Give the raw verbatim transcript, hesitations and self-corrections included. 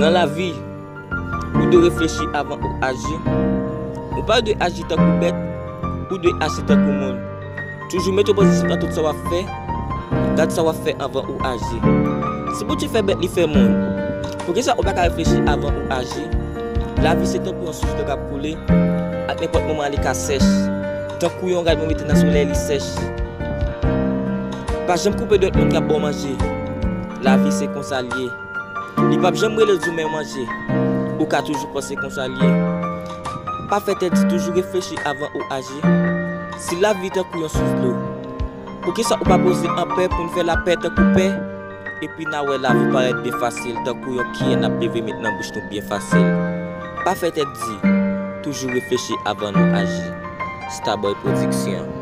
Nan lavi, ou dwe reflechi avan ou aji. Ou pa dwe aji tankou bèt, ou dwe aji tankou moun. Toujou mete w pozisyon nan tout sa w ap fè. Gad sa w ap fè anvan ou aji. Si Bondye fè bèt, li fè moun, poukisa ou pa ka reflechi avan ou aji? Lavi se tankou yon sous dlo k ap koule, ak nenpòt moman li ka sèch. Tankou yon rad mwen mete nan solèy, li sèch. Pa janm koupe dwèt moun k ap ba w manje. Lavi se konsa l ye. Li p ap janm rele w di w men manje. Ou ka toujou panse konsa l ye. Pa fè tèt di, toujou reflechi avan ou aji. Si lavi tankou yon sous dlo, poukisa ou pa poze an pè pou n fè lapè tankou pè? Epi n a wè lavi parèt byen fasil, tankou yon kiyè n ap leve met nan bouch nou byen fasil. Pa fè tèt di, toujou reflechi avan nou aji. Starboy Production.